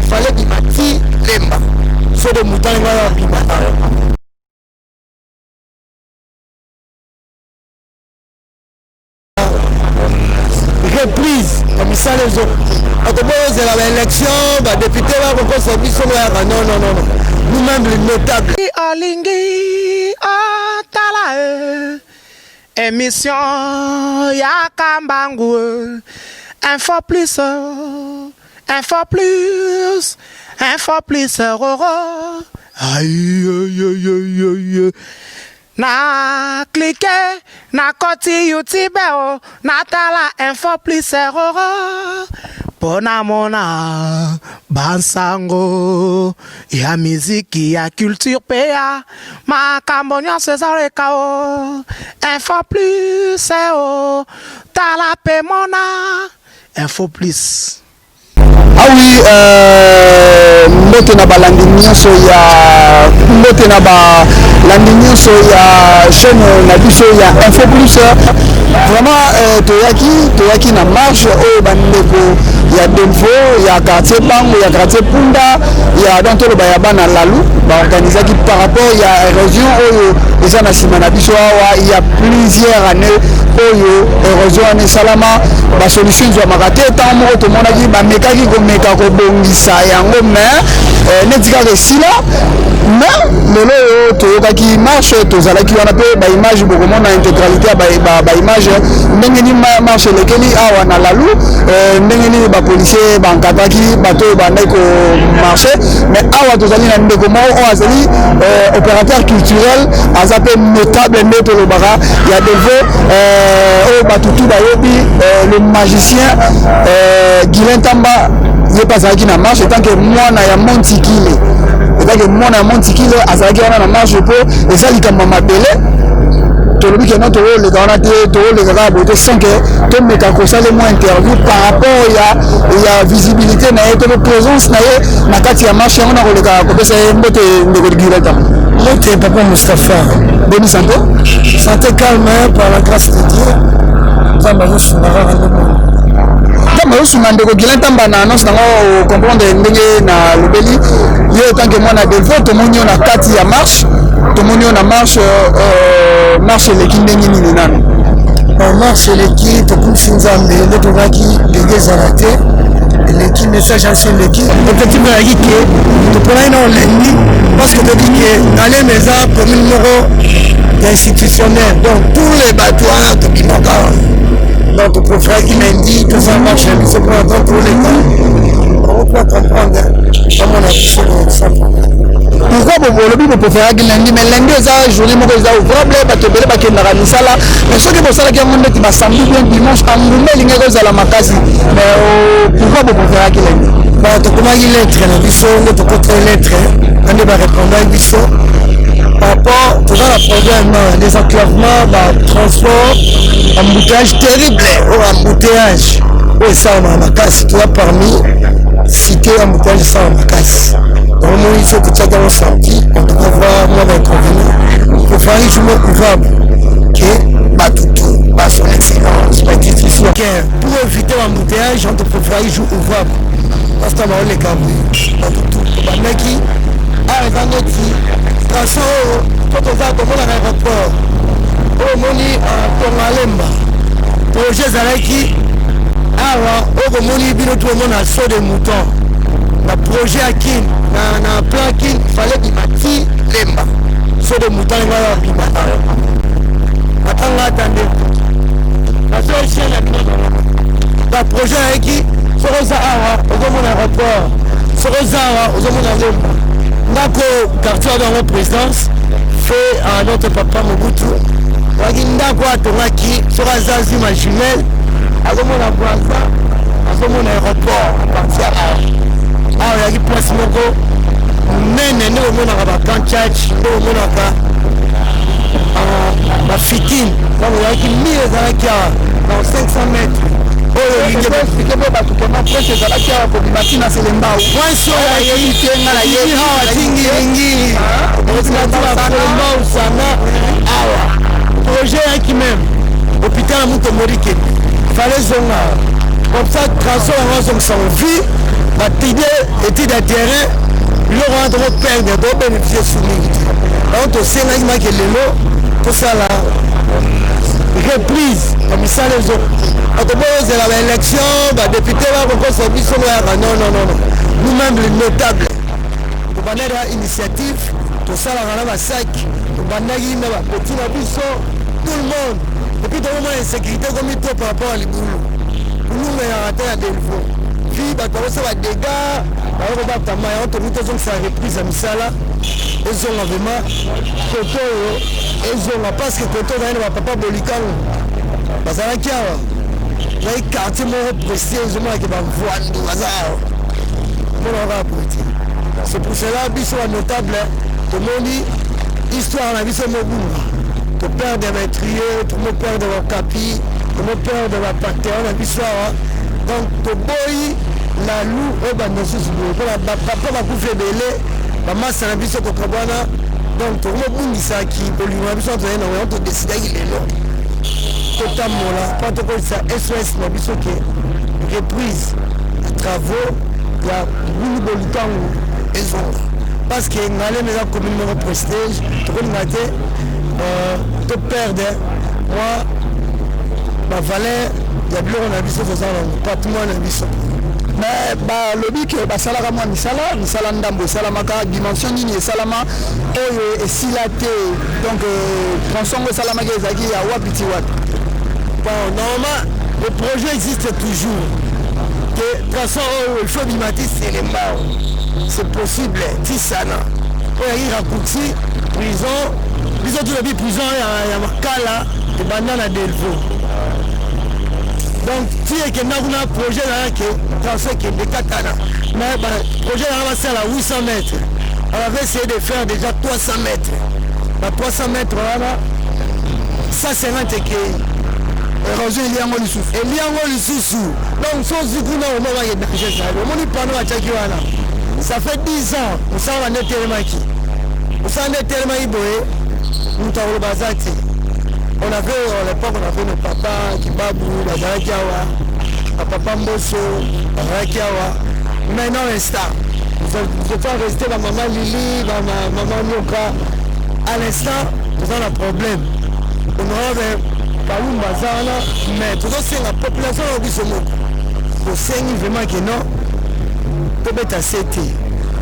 Fallait bima ti Lemba. Sodo mutane nga bima. Reprise ya misala ezo bato boyozela baélection, badéputé bakokosa biso boyaka. Non, non, non, non, nous-mêmes les notables. Olingi otala e émission ya Kambangu, Info Plus, Info Plus, Info Plus roro. Aïe, aïe, aïe, aïe. Na clique na koti YouTube o, natala Info Plus roro mpo namona bansango ya miziki, ya culture mpe ya makambo nyonso ezaleka o Info Plus o. Tala mpe mona Info Plus. Ah oui, mbote na balandi nyonso ya, mbote na balandi nyonso ya chaîne na biso ya Info Plus. Vraiment, toyaki na marche oyo bandeko ya Delvaux, ya quartier Bango, ya quartier Punda, ya donc toloba ya bana Lalu baorganizaki par rapport ya érosion oyo eza na nsima na biso awa. Il y a plusieurs années oyo érosion wana esalama, basolution ezwamaka te. Ntango moko tomonaki bamekaki komeka kobongisa yango, mais neti kaka esila. Mais lelo oyo toyokaki marche, tozalaki wana mpe baimage, bokomona intégralité ya baimage, ndenge nini marche elekeli awa na Lalu, ndenge nini bapolicier baencadraki bato oyo bandaki komarche. Mais awa tozali na ndeko moko oyo azali opérateur culturel, aza mpe notable nde tolobaka ya Delvaux, oyo bato tu bayebi, le magicien Guilain Tamba. Ye mpe azalaki na marche etant que mwana ya Montikile, etant que mwana ya Montikile azalaki wana na marche, mpo eza likambo ya mabele. Tolobi ke non, tokoleka wana te, tokoleka kaka boye te sans que tomeka kosala mwa interview par rapport ya visibilité na ye to mpe présence na ye na kati ya marche yango. Na koleka kopesa ye mbote, ndeko Guilain Tamba. Mbote, papa Mustapha. Boni santé? Santé calme, par la grâce de Dieu. Nzambe azosunga kaka nde bongo. Nzambe azosunga. Ndeko Guilain Tamba, na annonce nango ocomprendre ndenge nalobeli yo en tant que mwana Delvaux. Tomoni yo na kati ya marche, tomoni yo na marche. Marche eleki ndenge nini nano? Bon, marche eleki, tokumisi Nzambe nde tozalaki ndenge ezala te. Eleki, message yanso eleki. Objectif ezalaki ke toponaki na lundi parce que toyebi ke Ngaliema eza commune moko ya institutionnel, donc tous les bato wana tobimaka wana. Donc topréféraki lundi tosala marche na biso mpona donc toleka bango mpo comprendre, bamona biso sans problème. Pourquoi bolobi bopréféraki lundi? Mais lundi eza journée moko eza ouvrable, bato ebele bakendaka misala. Mais soki bosalaki yango ndeti basamedi, bien dimanche, enguma elingaki kozala makasi. Mais pourquoi bopréféraki lundi? Bon, tokomaki lettre na biso nde tokotaki lettre na nde barépondaki biso par rapport toza na problème désenclavement, batransport, embouteillage terrible oyo, embouteillage oyo esalamaka makasi. Toza parmi cité embouteillage esalama makasi. Donc omoni, so totiaki yango samedi, on devrait voir mwa bainconvénient. Préféraki jour ouvrable ke bato tout bason excellence, bainstitution, pour éviter l'embouteillage. On te préféraki jour ouvrable parce que baoleka boye, bato tout tobandaki awa. Eza neti station oyo to toza tomonaka aéroport oyo omoni Kongalemba. Projet ezalaki awa oyo komoni bino to omona saut de mouton na projet ya Kin, na plan Kin, fallait bima ti Lemba. Saut de mouton nga ya bima awa, atanga ata nde nazo chaîne ya bino. Baprojet ayaki, soki oza awa ozomona aéroport, soki oza awa ozomona Lemba. Ndako quartier wana yango présidence fait à notre papa Mobutu waki, ndako atongaki, soki aza azwi ma jumelle azomona Brazza, azomona aéroport à partir awa. Awa oyaki place moko monene nde omonaka bacamp Tshatshi, nde omonaka bafikine. Donc oyaki mire ezalaki awa dans 500 mètres oyo olingi expliquer mpe bato koma presse ezalaki awa kobima ntina Selembao. Prince oyo ayebi te, nga nayebi awa tingiringi Selembao sana. Awa projet eyaki, même hôpital ya Mutombo Dikembe fallait zonga comme ça, transport yango azongisa vie. Batide étude ya terrain, biloko wana tokoperdre, tokobénéficie su mingi te. Yango tosengaki make lelo tosala reprise ya misala. Ezo bato boyozela baélection, badéputé bakokosa biso boyaka. Non, non, non, non, nous-mêmes les notables tobandaki initiative, tosalaka na basaki, tobandaki na bapeti na biso, tout le monde. Et puis tokomona insécurité komi to par rapport à libulu kulunga eyaka te ya Delvaux vi, bato bakosala badégâts, bakokobatama. Yango tokoki tozongisa reprise ya misala, ezonga vraiment koto oyo ezonga, parce que koto ozali na bapapa Bolikango bazalaki awa, ezali quartier moko précis, ezomonaki bamvwandu baza awa, mona kaka boye te. C'est pour cela biso banotable tomoni histoire na biso mobunga, toperdre baétrier, tomoperdre bakapi, tomoperdre bapater na biso awa. Donc toboyi lalu oyo banda susu boye, mpona bapapa bakufi ebele, bamasa na biso tokabwana. Donc tokomobungisaki bolingo na biso tozali nango. Yango todesidaki lelo totambola mpo tokolisa SOS na biso ke reprise ya travaux ya bulu Bolikango ezonga, parce que Ngaliema eza commune moko prestige. Tokolinga te toperdre mwa bavaleur ya biloko na biso toza nango, patrimoine na biso. Mais balobi ke basalaka mwa misala, misala ndambo esalamaka. Dimension nini esalama oyo esila te? Donc tronçon ngo esalamaki ezalaki ya wapi ti wapi? Bon, normalement le projet existe toujours que tronçon oyo il faut bima ti Selembao, c'est possible ti sana oyo yaki raccourci prison. Biso tolobi prison ya Makala ebanda na Delvaux, donc ti ekenda kuna. Projet ezalaki tronçon ekende katana, mais projet ezalaka basala 800 mètres. On avait essayé de faire déjà 300 mètres. Ba 300 mètres wana, 150 ekei. Érosion eli yango lisusu. Eli yango lisusu. Donc so ozwi kuna, oma bake danger ezali. Omoni pano batiaki wana, ça fait 10 ans mosala bande etelemaki, mosala nde etelemaki boye, moto akoloba aza te. On avait à l'époque, on avait nos papa Kibabu bazalaki awa, bapapa Mboso bazalaki awa. Maintenant, l'instant nous étions resté bamama Lili, bamama Nyoka. À l'instant toza na problème, honorable Kalumba aza wana, mais tozosenga population na biso moko, tosengi vraiment ke non, tobeta se te.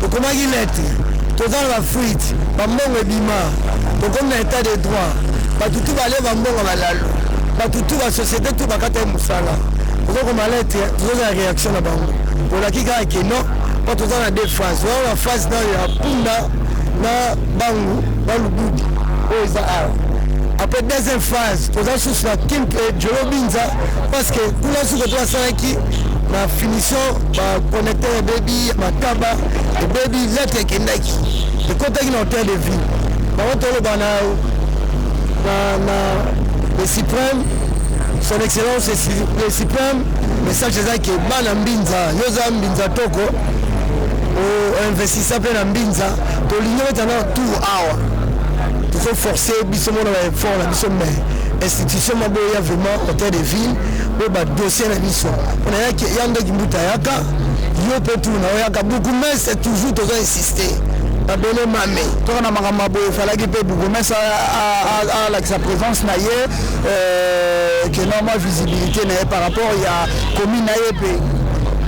Tokomaki lettre, toza na bafuite, bambongo ebima, tokomi na état de droit. Bato tu balie bambongo, balalu bato tu, basociété tu bakata ye mosala. Tozokoma lettre, tozozala réaction na bango, tolaki kaka ke non, mpo toza na deux phase wana, na phase na ya Punda na Bangu na Lubudi oyo eza awa. Après deuxième phase, toza susu na Kimpe Jolo Binza, parce que kuna suku to basalaki na finition, baconnecteur ebebi, makaba ebebi. Lettre ekendaki, ekotaki na hôtel de ville. Bango toloba na le suprême, son excellence le suprême, message eza ke bana Mbinza, yo oza Mbinza, toko oinvestisa mpe na Mbinza. Tolingi obeta na tour awa, tozoforce biso mona baeffort na biso, mais institution maboya vraiment hôtel de ville oyo badossier na biso mpona ya ndoki mbuta yaka yo mpe tuna oyaka bourgmestre, toujours tozo insiste babele mame. Toka na makambo ya boye, efalaki mpe bourgmestre alakisa présence na ye, ke non, mwa visibilité na ye par rapport ya commune na ye mpe.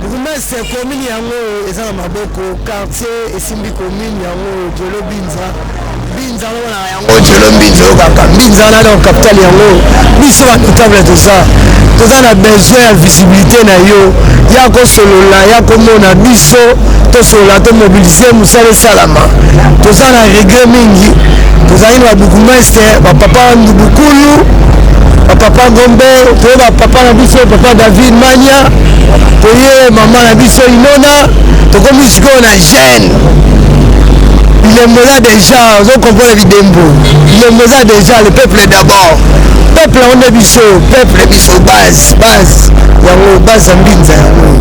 Bourgmestre, commune yango eza na maboko, quartier esimbi commune yango Jolo Binza. Binza omonaka yango, Jolo Mbinza oyo kaka Mbinza wana. Donc capitale yango, biso banotable toza na besoin ya visibilité na yo, ya kosolola, ya komona biso, tosolola, tomobilize, mosala esalama. Toza na regret mingi. Tozali na babourgmestre, bapapa Ndubukulu, bapapa Ngombe, toye bapapa na biso papa David Mania, toye mama na biso Inona. Tokomi sikoyo na jeune bilembo eza déjà, ozocomprendre, bidembo bilembo eza déjà. Le peuple d'abord, peuple yango nde biso, peuple biso, base, base yango, base ya Mbinza yango.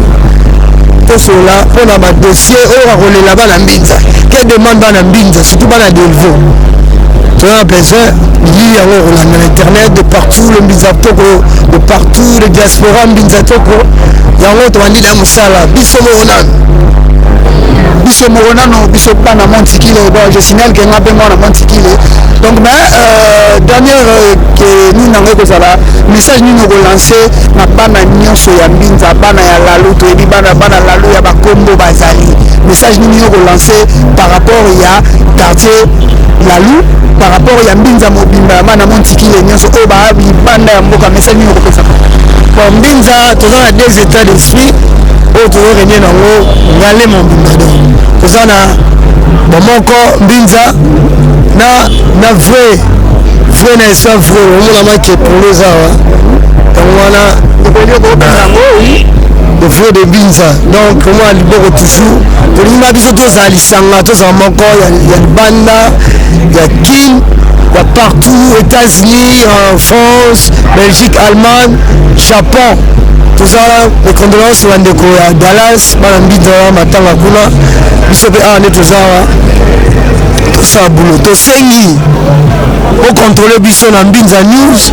Tosolola mpona badossier oyo kakolela bana Mbinza, ke demande bana Mbinza, surtout bana Delvaux, toza na besoin lili yango kolanda na internet de partout, le Mbinza Toko de partout, le diaspora Mbinza Toko. Yango tobandi na mosala biso moko nanu. Biso moko nano, biso bana Montikile. Bon, je signale que nga mpe mwana Montikile. Donc, mais dernière nini nango ekozala, message nini okolance na bana nyonso ya Mbinza, bana ya Lalu? Toyebi bana Lalu ya bakombo bazali. Message nini okolance par rapport ya quartier Lalu, par rapport ya Mbinza mobimba, ya bana Montikile nyonso oyo baa libanda ya mboka? Message nini okopesaka? Bon, Mbinza toza na deux états d'esprit oyo tozorenie nango ngale mobimba. Donc toza na bomoko Mbinza na vrai vrai na esa vrai. Omona maki epolo eza awa, yango wana le vrai de Mbinza. Donc omona liboko toujours tolingi ba biso tozala lisanga, tozala moko ya libanda ya Kin, ya partout, États-Unis, en France, Belgique, Allemagne, Japon. Tozala les condoléances bandeko ya Dallas, bana Mbinza wana matanga kuna. Biso mpe awa nde toza awa, tosala bulo. Tosengi bokontrole biso na Mbinza News,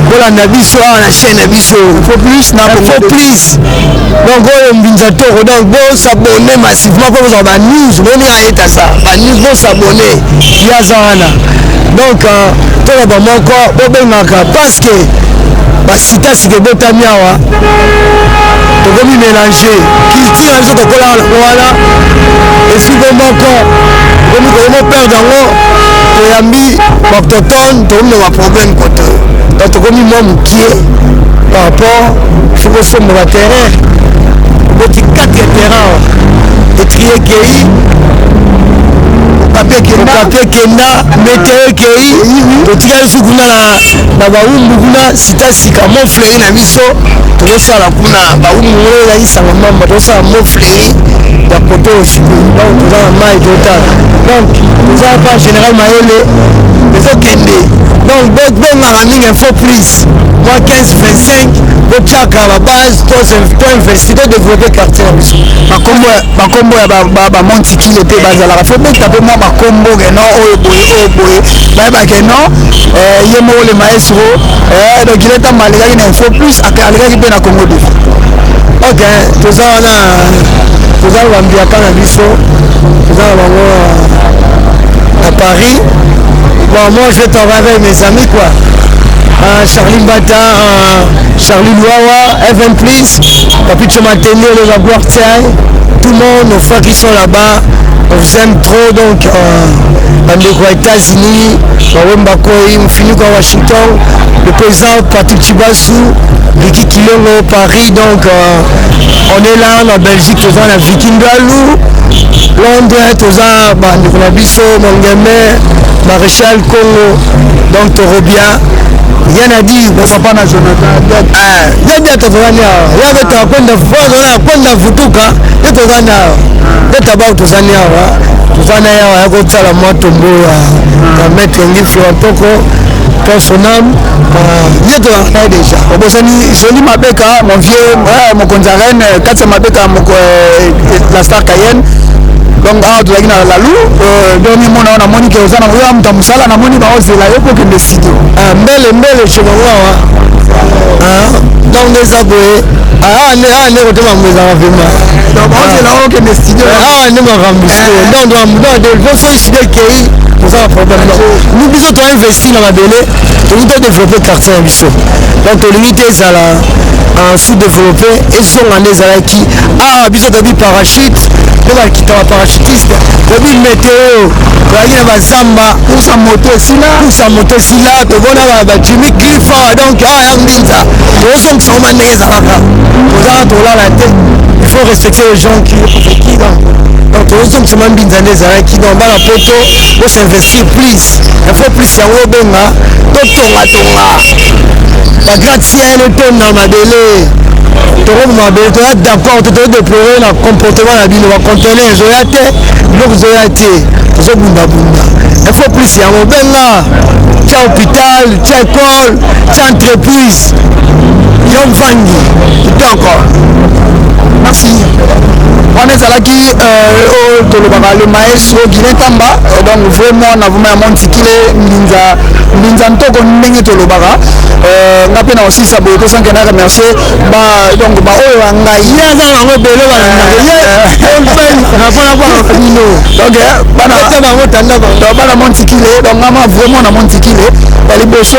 bolanda biso awa na chaîne na biso. Info Plus na Info Plus. Donc oyo Mbinza Toko. Donc bosabone massivement mpo bozwa banews. Boni ayetasa banews, bosabone, ye aza wana. Donc toloba moko, bobengaka parce que basita sika ebotami awa, tokomi mélange culture na biso. Tokola wana esiko moko, tokomi kokomo perdre yango. Toyambi baautochtone, tokomi na baproblème kote. Donc tokomi mwa mokie par rapport, faut kosomba baterrain. Boti 4 terrain, etrie ekei, papier kenda. Papier kenda, météo ekei. Totikali su kuna na bawumbu kuna, sita sika Mont Fleury na biso tokosala kuna bawumbu ngo ezalisanga mamba. Tokosala Mont Fleury ya kote osiko. Donc toza na mai totala. Donc toza pa général mayele ezokende. Donc bengaka mingi Info Plus mwa 15 25, botiaka babase, toinvesti, todéveloppe quartier na biso. Bakombo ya bamontikile mpe bazalaka, fo beta mpe mwa bakombo ke non, oyo boye, oyo boye, bayeba ke non, ye moko le maestro. Donc il est alekaki na Info Plus, alekaki mpe na Congo Défi. Ok, toza wana, toza na bambiaka na biso, toza na bango à Paris. Bon, moi je vais travailler avec mes amis quoi, Charlie Mbata, Charlie Luawa, Evan Plus, Papi Chomatene, le Jaguar, tout le monde, nos frères qui sont là-bas, on vous aime trop. Donc bandeko ya États-Unis, Bawemba Koi, Mfinuka Washington, le président Patrick Chibasu, Ricky Kilongo, Paris. Donc on est là en Belgique, toza na Vicky Ndalou, Londres, toza bandeko na biso Mongeme, Maréchal Congo. Donc torobia, rien à dire. Papa na Jonathan. Ye nde tozalani awa, ya betaka kwenda vutuka. Ye tozani awa, nde tabaku tozani awa, tozani awa ya kotala mwa tombo ya maître Ngi Florentoko, paix son âme. Ye tozalaka na ye déjà. Obosani Joli Mabeka, mon vieux, mokonzi ya reine kati ya Mabeka, la star Cayenne. Donc awa tozalaki na Lalu. Dernier mot na namoni ke oza na oyo moto ya mosala, namoni baozela yo mpo okende studio. Mbele mbele chez bango awa. Donc nde eza boye awa nde kote makambo ezalaka vraiment. Donc baozela yo okende studio. Awa nde makambo sikoyo. Donc soki studio ekei, toza na problème. Donc biso toinvesti na mabele, tolingi todéveloppe quartier na biso. Donc tolingi te ezala sous-développé, ezonga nde ezalaki awa. Biso toyebi parachute mpe bakita baparachutiste, toyebi météo, toyaki na bazamba. Course ya moto esila. Course ya moto esila, tomona bajimmy Cliff awa. Donc awa ya Mbinza, tozongisa ngo ndenge ezalaka. Tozaka tolala te, il faut respecter les gens qui ont vécu. Donc tozongisa ma Mbinza nde ezalaki. Donc bana Poto, bosinvestir plus. Info Plus yango obenga, totongatonga bagratte-ciel, etonda mabele, tokoboma mabele. Toya d'accord te, todéplore na comportement na bino. Baconteneur ezoya te, biloko ezoya te, tozobundabunda. Info Plus yango obenga, tia hôpital, tia école, tia entreprise. Yo mvangi kitoko. Merci. Wana ezalaki oyo tolobaka le maestro Guilin Tamba, donc vraiment na vraiment ya Montikile, Mbinza, Mbinza Ntoko, ndenge tolobaka. Nga mpe na osisa boye tosanke na remercier ba, donc baoyo ya ngai. Ye aza nango ebele balandaka ye. Donc bana bango tanda bango. Donc bana Montikile, donc ngama vraiment na Montikile ya liboso,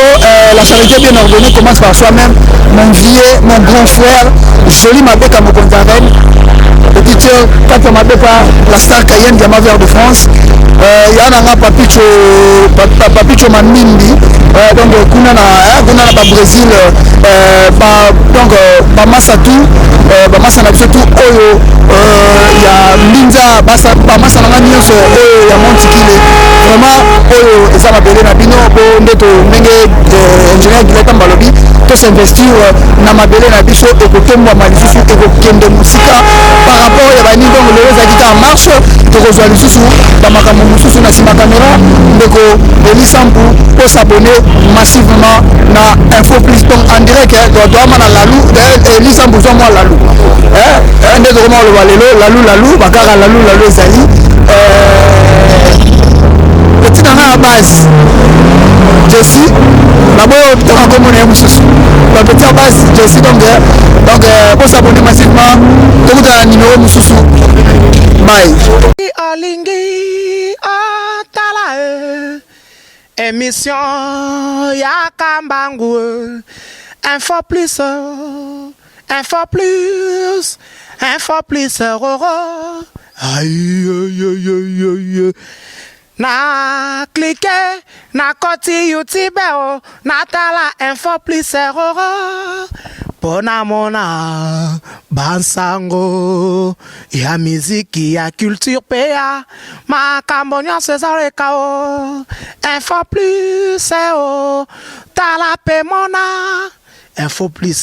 la charité bien ordonnée commence par soi-même. Mon vieux, mon grand frère Joli Mabeka, mokonzi ya reine, petite sœur Kata Mabeka, la star Cayenne, diamant vert de France, ya nanga Papicho, Papicho Mamimbi, donc kuna na Babrésil, ba, donc bamasa tu, bamasa na biso tu oyo ya Mbinza, bamasa nanga nyonso oyo ya Montikile, vraiment oyo eza mabele na bino. Po nde to ndenge ingénieur Gileta balobi, tosinvestir na mabele na biso, ekotombwama lisusu, ekokende mosika par rapport ya bani. Donc lelo ezalaki kaka marche, tokozwa lisusu bamakambo mosusu na nsima caméra. Ndeko Elisambu, os'abonner massivement na Info Plus, donc en direct toama na lalu. Elisambu, zwa mwa lalu nde tokoma koloba lelo lalu lalu bakaka lalu lalu. Ezali petit na nga ya base Jesi, naboyo tanga komona ye mosusu, bapetit ya base Jesi. Donc bos'abonner massivement, tokutana na numéro mosusu. Bye. Olingi otala e émission ya Kambangu, Info Plus, Info Plus, Info Plus roro. Aïe, aïe, aïe, aïe. Na clique na koti YouTube o, natala Info Plus roro mpo namona bansango ya miziki, ya culture mpe ya makambo nyonso ezaleka o Info Plus o. Tala mpe mona Info Plus.